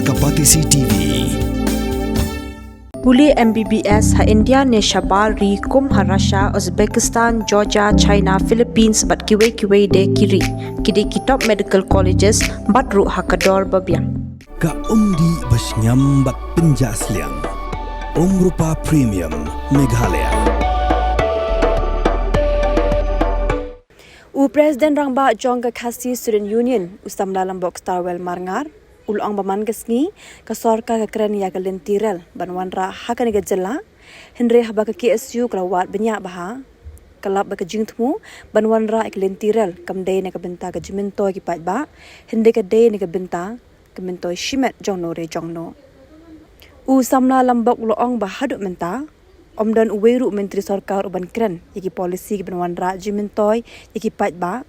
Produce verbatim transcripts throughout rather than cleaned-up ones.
Kapatisi T V. Pule M B B S ha India ne shabar ri kum ha Russia, Uzbekistan, Georgia, China, Philippines bad kiwei kiwei de ki ri. Ki dei ki top medical colleges bad ruh ha ka dor ba biang. Ka umdih ba shngiam bad pynjah sliang. Umrupa Premium Meghalaya. U President Rangbah jong ka Khasi Student Union, u Samla Lambok Starwell Marngar, u la ong ba man ka sngi ka sorkar ka kren ïa ka lynti rel ban wanrah ha kane ka jylla, hynrei haba ka K S U ka la wad bniah bha, ka lap ba ka jingthmu ban wanrah ïa ka lynti rel kam dei na ka bynta ka jingmyntoi ki paidbah, hynrei ka dei na ka bynta ka myntoi shimet jongno re jongno. U Samla Lambok u la ong ba haduh mynta ym don uwei ruh u myntri sorkar uban kren ïa ki polisi kiban wanrah jingmyntoi ïa ki paidbah,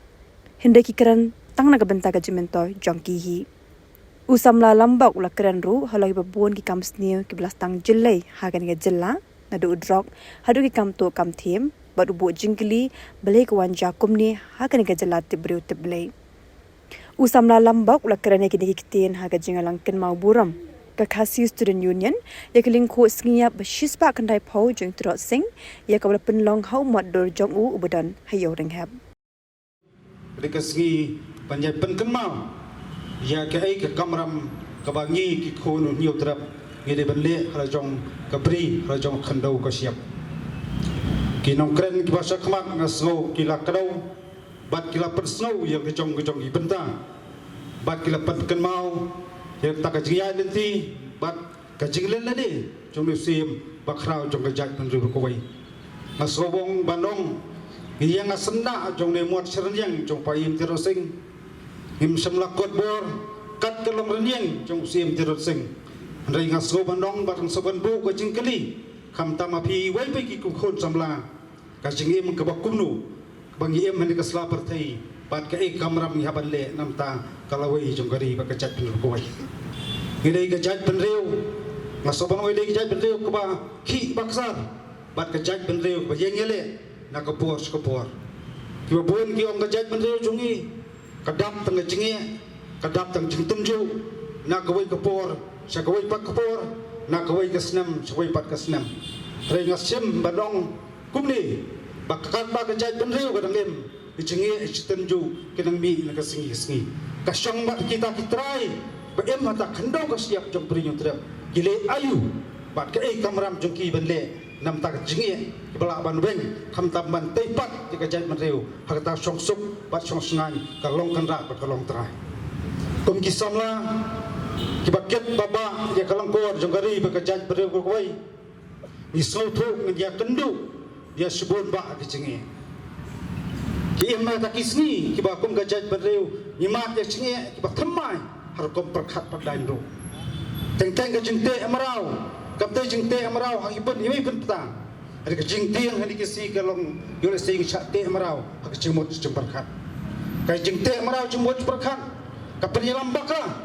hynrei ki kren tang na ka bynta ka jingmyntoi jong ki hi. U Samla Lambok u la kren ruh halor kiba bun ki kam sniew kiba la sdang jyllei ha kane ka jylla, naduh u drok haduh ki kam tuh kam thiem, bad u buh jingkylli balei ka wan jia kumne ha kane ka jylla tip briew tip Blei. U Samla Lambok u la kren ïa kine ki ktien ha ka jingïalang kynmaw burom ka Khasi Student Union ïa ka lyngkhuh sngi ïap ba shispah khyndai phew jong Tirot Sing, ïa kaba la pynlong ha u mot dur jong u uba don ha Ïew Rynghep. Ka dei ka sngi ban ïai pynkynmaw ïa kaei ka kamram kaba ngi ki khun u Hynñiewtrep ngi dei ban leh ha la jong ka bri, ha la jong ka khyndew ka shyiap. Ki nongkren kiba sha khmat nga sngew ki la kdew bad ki la pynsngew ïa ka jong ka jong ki bynta bad ki la pynkynmaw ïa kata ka jingïaid lynti bad ka jingleh lade jong u Syiem Bakhraw jong ka jaitbynriew kawei. Nga sngewbha ban ong, ngi ïeng ha syndah jong une u mot shyrynïeng jong u Paiem Tirot Sing. Ngim shym la kot bor kat ka long rynïeng jong u Syiem Tirot Sing. Hynrei nga sngewbha ban ong bad nga sngewbha ban buh ka jingkylli, khamtam ma phi iwei pa iwei ki khun samla, ka jingim kaba kumno kaba ngi im ha kane ka sla pyrthei bad kaei ka kamram ngi hap ban leh na ka bynta ka lawei jong ka ri bad ka jaitbynriew kawei. Ngi dei ka jaitbynriew, nga sngewbha ban ong ngi dei ka jaitbynriew kaba khih bakla bad ka jaitbynriew kaba ïeng ïaleh na ka por sha ka por. Kiba bun ki ong ka jaitbynriew jong ngi ka dap tang ka jingeh, ka dap tang jingtynjuh na kawei ka por sha kawei pat ka por, na kawei ka snem sha kawei pat ka snem. Hynrei nga shim ban ong kumne, ba katba ka jaitbynriew ka dang im, ka jingeh ka jingtynjuh ki nang mih na ka sngi ka sngi. Ka shong bad kita ki trai ba im ha kata ka khyndew ka shyiap jong u Hynñiewtrep, ki leh aïu bad kaei ka kamram jong ki ban leh na ka bynta ka jingeh kiba lah ban weng, khamtam ban tei pat ïa ka jaitbynriew ha kata ka shongsuk bad shongshngaiñ, ka long kynrad bad ka long trai. Kum ki samla kiba kit bha bha ïa ka lyngkor jong ka ri bad ka jaitbynriew kawei, ngi sngewthuh, ngin ïakynduh ïa shibun bah ki jingeh. Ki im ha kita ki sngi kiba kum ka jaitbynriew ngi mad ïa ki jingeh kiba thymmai ha rukom pyrkhat pyrdain ruh. Teng teng ka jingteh mraw kam dei jingteh mraw ha ki bun iwei i bynta. Hynrei ka jingtieng ha kine ki sngi ka long ïoh lehse ngi shah teh mraw ha ka jingmut jingpyrkhat. Ka jingteh mraw jingmut jingpyrkhat ka pynïalam bakla.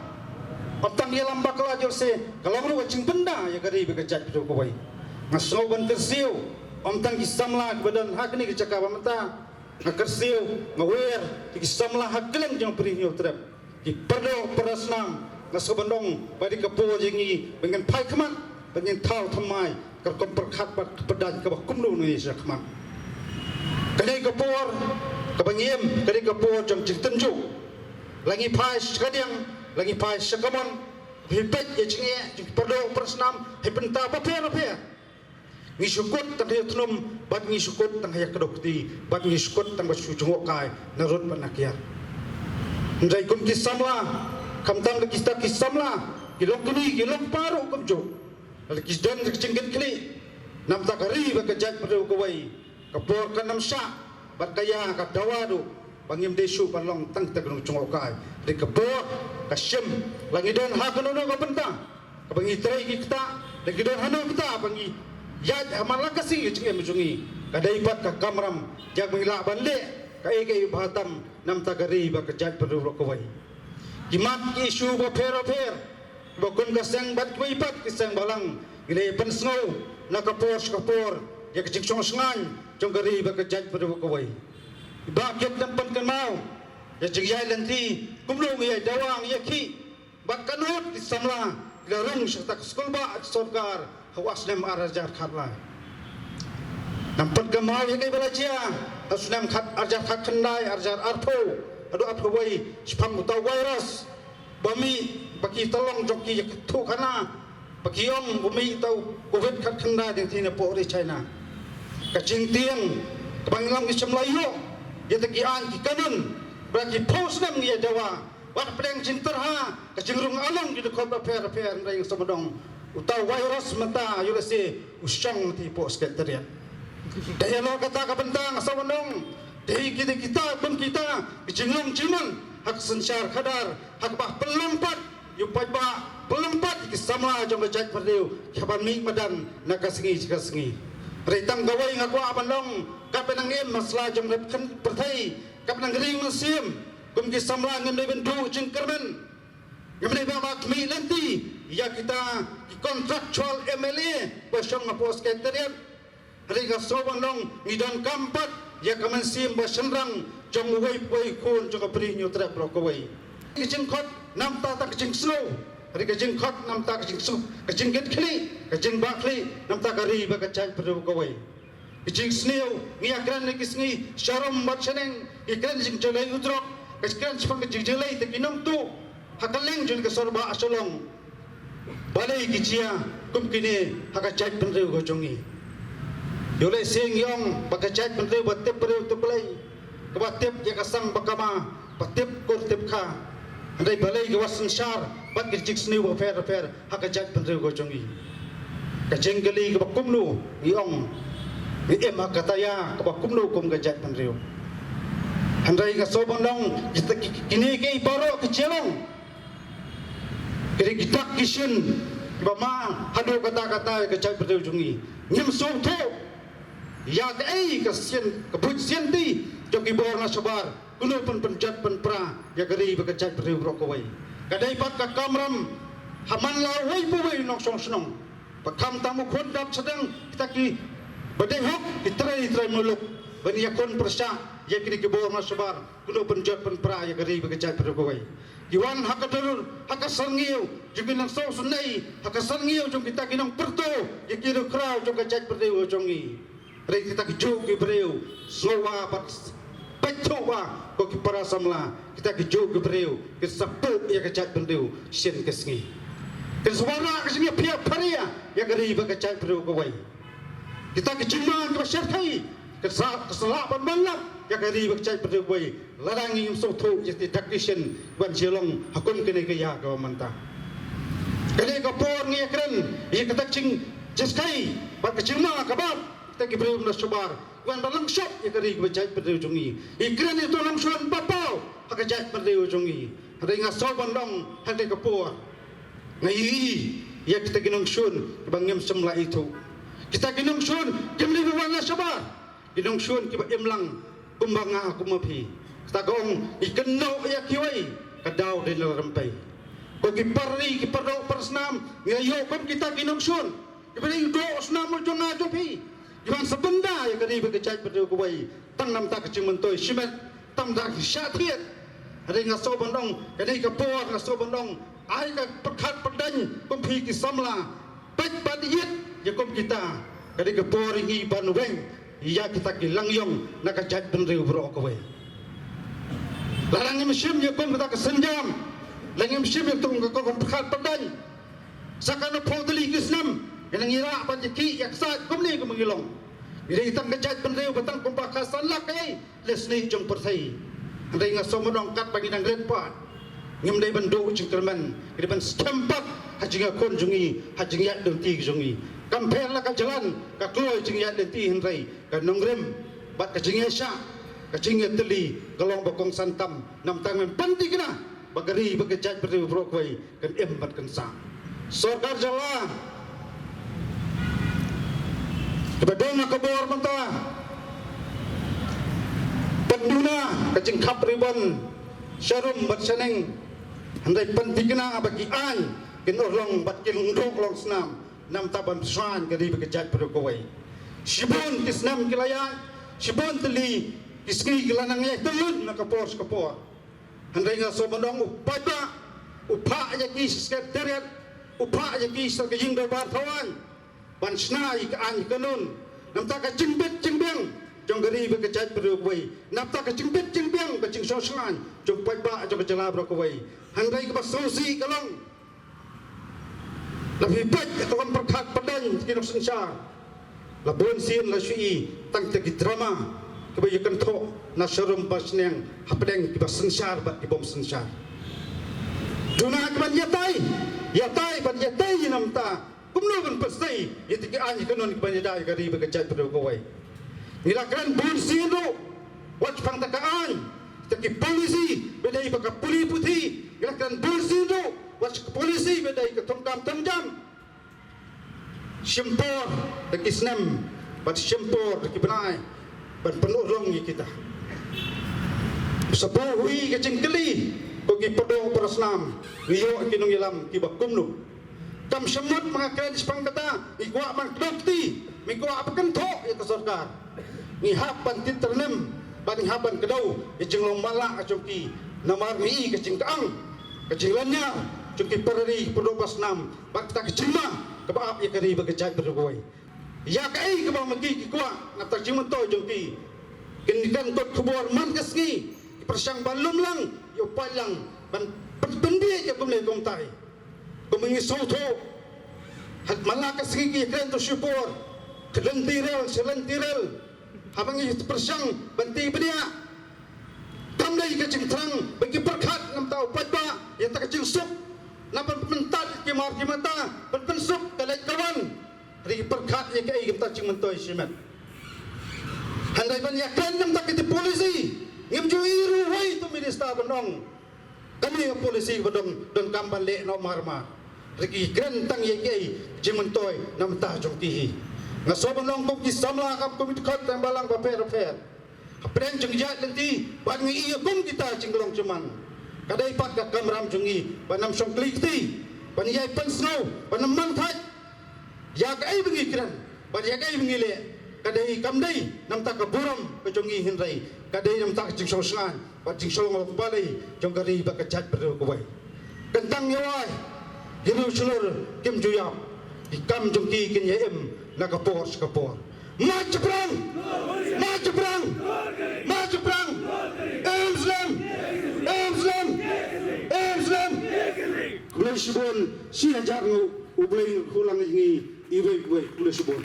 Ym tang ïalam bakla, ïoh lehse ka long ruh ka jingbynda ïa ka ri bad ka jaitbynriew kawei. Nga sngew ban kyrsiew ym tang ki samla kiba don ha kane ka jaka ba mynta, nga kyrsiew, nga wer ïa ki samla ha kylleng jong ka ri Hynñiewtrep, ki paralok parasnam. Nga sngew ban ong ba dei ka por jong ngi ba ngin phai khmat, ba ngin thaw thymmai ka rukom pyrkhat bad ka pyrdain kaba kumno ngi sha khmat. Ka dei ka por kaba ngi im, ka dei ka por jong jingtynjuh. La ngi phai sha kadiang, la ngi phai sha kamon, phi peit ïa jingeh jong ki paralok parasnam ha ki bynta bapher bapher. Ngi shu kut tang ha ïathnum bad ngi shu kut tang ha ïakdew kti bad ngi shu kut tang ba shu jngohkai narud bad nakiar. Hynrei kum ki samla, khamtam la kita ki samla, ki longkmie ki longkpa ruh kumjuh, la ki don ka jingkitkhlieh na ka bynta ka ri bad ka jaitbynriew kawei. Ka por kan ym shah bad ka ïa ka dawa ruh ba ngim dei shuh ban long tang kita ki nongjngohkai. Dei ka por ka shim, la ngi don ha kano kano ka bynta kaba ngi trei ki ktah, la ngi don hano kita ba ngi ïaid ha man la ka sngi ka jingim jong ngi, ka dei pat ka kamram ïa ba ngi lah ban leh kaei kaei ba bha tam na ka bynta ka ri bad ka jaitbynriew ruh kawei. Ki mat ki issue bapher bapher ba kum ka seng bad kiwei pat ki seng balang ngi la pynsngew na ka por sha ka por ïa ka jingshongshngaiñ jong ka ri bad ka jaitbynriew kawei. Ba kit, nang pynkynmaw ïa ka jingïaid lynti, kumno ngi ïai dawa, ngi ïakhih bad ka nud ki samla ki la rung sha kata ka skulbah sorkar ha u snem ar hajar khatlai. Nang pat ka maw ïa kaei ba la jia ha u snem khat ar hajar khatkhyndai, ar hajar arphew, haduh arphew wei, shaphang uta u virus ba mih ba ki tyllong jong ki ïa ka thuh khana ba ki ong ba mih uta u covid khatkhyndai dang thie na poh ri China. Ka jingtieng kaba ngi long ngi shem la ïoh ïa kita ki aiñ ki kanun ba ki phew snem ngi ïa dawa. Wat pdeng jingtyrha ka jingrung along ki dkhot bapher bapher, hynrei nga sngewdong uta u virus mynta ïoh lehse u shong ti poh Secretariat. Dei halor kata ka bynta nga sngewdong dei kita, kita kum kita ki jinglong jingman ha ka synshar khadar ha kaba pynlong pat ïa u paidbah, pynlong pat ïa ki samla jong ka jaitbynriew kiba mih madan na ka sngi sha ka sngi. Hynrei tang kawei nga kwah ban ong, katba nang im ha sla jong ka pyrthei, katba nang ring mynsiem, kum ki samla ngim dei ban duh jingkyrmen. Ngim dei ban ba khmih lynti ïa kita ki contractual M L A ba shong hapoh Secretariat. Hynrei nga sngewdong ngi donkam pat ïa ka mynsiem ba shynrang jong uwei pa uwei u khun jong ka Bri Hynñiewtrep baroh kawei. Ka jingkhot namar ta ka jingsngew, hynrei ka jingkhot namar ta ka jingsuk, ka jingkit khlieh, ka jingbah khlieh namar ta ka ri bad ka jaitbynriew kawei. Ka jingsniew, ngi ïa kren ha ki sngi sharum bad shaneng, ngi kren jingjyllei u drok, ka kren shaphang ka jingjyllei te ki nongtuh ha kylleng jong ka sor ba shalong. Balei ki jia kum kine ha ka jaitbynriew ka jong ngi? Ïoh lehse ngi ong ba ka jaitbynriew ba tip briew tip Blei, kaba tip ïa ka sang ba kama, ba tip kur tip kha. Hynrei balei ka wa synshar bad ka jingsniew bapher bapher ha ka jaitbynriew ka jong ngi? Ka jingkylli kaba kumno ngi ong, ngi im ha kata ïa kaba kumno kum ka jaitbynriew? Hynrei nga sngewdong kita ki, kine ki baroh ki jia long ki dei ki dak ki shin kiba ma haduh katta katta ïa ka jaitbynriew jong ngi. Ngim sngewthuh ïa kaei ka sien, ka buit sianti jong ki bor na shabar, kumno pyn pynjot pynpra ïa ka ri bad ka jaitbynriew baroh kawei. Ka dei pat ka kamram ha man la uwei pa uwei u nongshong shnong, ba khamtam u khun dap sdang, kita kiba dei hok, ki trei trei muluk ban ïakhun pyrshah ïa kine ki bor na shabar, kumno pynjot pynpra ïa ka ri bad ka jaitbynriew kawei. Ki wan ha ka dur, ha ka syrngiew jong ki nongsynei, ha ka syrngiew jong kita ki nongpyrto ïa ki riew khraw jong ka jaitbynriew jong ngi. Hynrei kita ki juh ki briew, sngewbha pat, peit thuh bha ko ki para samla, kita ki juh ki briew kin sa puh ïa ka jaitbynriew sien ka sngi. Kin sa wanrah ka jingïapher pher ïa ka ri bad ka jaitbynriew kawei. Kita ki jingma kiba shyrkhei kin sa, kin sa lah ban wanlap ïa ka ri bad ka jaitbynriew kawei. Lada ngim sngewthuh ïa kita ki dak ki shin ban jia long ha kum kane ka ïa kaba mynta. Kane ka por ngi ïa kren ïa kita ki jingjyrkhei bad ka jingma kaba kita ki briew na shabar wan ba long shop ïa ka ri bad ka jaitbynriew jong ngi. Ngi kren ïa uto u nongshun ba paw ha ka jaitbynriew jong ngi. Hynrei nga sngewdong ha kane ka por nga ïohi ïa kita ki nongshun ba ngim shym la ithuh. Kita ki nongshun kim dei ba wan na shabar. Ki nongshun kiba im lang kumba nga kumba phi. Kata ka ong, i kynnoh ïa kiwei, ka daw dei na rympei. Ko ki parri, ki pardoh parsnam, ngi ïoh kum kita ki nongshun kiba dei u doh snam u jong nga jong phi, kiban sa pynda ïa ka ri bad ka jaitbynriew kawei tang namar ka jingmyntoi shimet, tang da ki shah thied. Hynrei nga sngewdong, kane ka por nga sngewdong, ai ka pyrkhat pyrdaiñ kum phi ki samla, peit bad ïit ïa kum kita. Ka dei ka por ïa ngi ban weng ïa kita ki langïong na ka jaitbynriew baroh kawei. Lada ngim shim ïa kum kita ka sienjam, lada ngim shim ïa kum ka, ka, ka pyrkhat pyrdaiñ, sa katno phew tylli ki snem ngin nang ïarap ban ïakhih ïaksaid kumne kumba ngi long. Ngi dei tang ka jaitbynriew ba tang kumba ka san lak kaei leh snieh jong pyrthei. Hynrei nga sngewdong katba ngi dang rit pat, ngim dei ban duh jingkyrmen, ngi dei ban skhem pat ha jingïakhun jong ngi, ha jingïaid lynti jong ngi. Kam pher la ka jlan, ka kloi jingïaid lynti, hynrei ka nongrim bad ka jingïaishah, ka jingïatylli ka long ba kongsan tam. Namar ta ngin pynthikna ba ka ri bad ka jaitbynriew baroh kawei kan im bad kan sah. Sorkar jylla kaba don ha ka bor mynta, pynduna ka jingkhap ribon sharum bad shaneng, hynrei pynthikna ba ki aiñ kin urlong bad kin long duk long snam, namar ta ban pynshngaiñ ka ri bad ka jaitbynriew kawei. Shibun ki snem ki la ïaid, shibun tylli ki sngi ki la nang ïaid tylli na ka por sha ka por. Hynrei nga sngewdong u paidbah u phah ïa Secretariat u phah ïa ki sha ka ïing dorbar thaw aiñ ban shna ïa ka aiñ ka kanun. Namar ka jingbit jingbiang jong ka ri bad ka jaitbynriew kawei. Namar ka jingbit jingbiang ka jingshong shngaiñ jong paidbah jong ka jylla baroh kawei. Hynrei kaba sngewsih ka long, la phi peit ïa ka kam pyrkhat pyrden ki nongsynshar, la bun sien la shu i tang ïa ki drama kiba ïa kynthoh na sharum ba shnong hapdeng kiba synshar bad ki bym synshar. Duna kiban ïatai ïatai ban ïatai ïa namar kumno ban pynshai ïa ki aiñ ki kanun kiban ïada ïa ka ri bad ka jaitbynriew kawei. Ngi la kren bun sien ruh wat shaphang ta ka aiñ, ta ki policy ba dei ba ka pule puthi. Ngi la kren bun sien ruh wat sha ka policy ba dei ka thong kam thong jam. Shim por da ki snem bad shim por da ki bnai ban pynurlong ïa kita. Sa pynhoi ka jingkylli ko ki pyrdoh pyrshah nam, ngi ïoh ki nongïalam kiba kumno. Kam shym mut ma nga kren shaphang kata, ngi kwah ban kdew kti, ngi kwah ban kynthoh ïa ka sorkar. Ngi hap ban tip tyrnem bad ngi hap ban kdew ïa jinglong matlah jong ki. Namar ngi i ka jingkang, ka jinglynñiar jong ki para ri, ki pyrdoh pyrshah nam bad kata ka jingma kaba ap ïa ka ri bad ka jaitbynriew kawei. Ïa kaei kaba ma ki ki kwah na ka bynta jingmyntoi jong ki. Kin kan kot khubor man ka sngi ki pyrshang ban lum lang ïa u paidlang ban pynbiej ïa kumne kumtai. Kumba ngi sngewthuh, ha man la ka sngi ki kren to shipor, ka lynti rel sha lynti rel. Haba ngi pyrshang ban tei bniah, kam dei ka jingthrang ba ki pyrkhat namar u paidbah ïa ta ka jingsuk. Namar ban pyntat ki mar ki mata, ban pynsuk ka leit ka wan. Ri pyrkhat ïa kaei ka bynta jingmyntoi shimet. Hynrei ban ïa kren namar kita policy, ngim ju i ruh wei tu minister ban ong kane ka policy ba dang donkam ban leh noh mar mar. Ri ki kren tang ïa kaei jingmyntoi namar jong ki hi. Nga sngewbha ban ong kum ki samla kam kum ki khot tang balang bapher bapher. Hapdeng jong ïa lynti ban ngi ïa kum kita jinglong jingman. Ka dei pat ka kamram jong ngi ban ym shong kli kti, ban ïa pynsngew, ban ym man thait. Ïa kaei ba ngi kren bad ïa kaei ba ngi leh, ka dei kam dei namar ka burom ka jong ngi hynrei ka dei namar ka jingshong shngaiñ bad jingshong lok balei jong ka ri bad ka jaitbynriew kawei. Kyntang ïa wai, ki riew shlur kim ju ïap, ki kam jong ki kin ïa im na ka por sha ka por. Mach pyrshang! Mach pyrshang! Mach pyrshang! Em slem! Em slem! Em slem! Khublei shibun, shi hajar nguh, U Blei un kyrkhu lang ïa ngi iwei pa iwei, khublei shibun.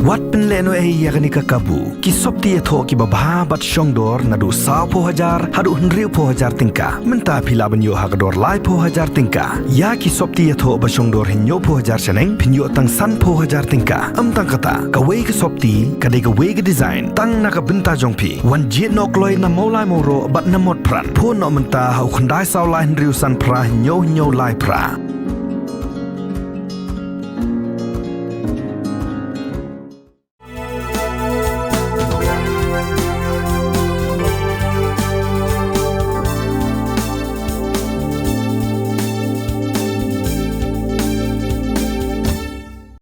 Wat pynlehnohei ïa kane ka kabu. Ki sopti ïathoh kiba bha bad shongdor naduh sawphew hajar haduh hynriewphew hajar tyngka. Mynta phi lah ban ïoh ha ka dor laiphew hajar tyngka. Ïa ki sopti ïathoh ba shongdor hynñiewphew hajar shaneng phin ïoh tang sanphew hajar tyngka. Ym tang kata, kawei ka sopti ka dei kawei ka design tang na ka bynta jong phi. Wan jied noh kloi na Mawlai Mawroh bad na Motphran. Phone noh mynta ha u khyndai saw lai hynriew san phra hynñiew hynñiew lai phra.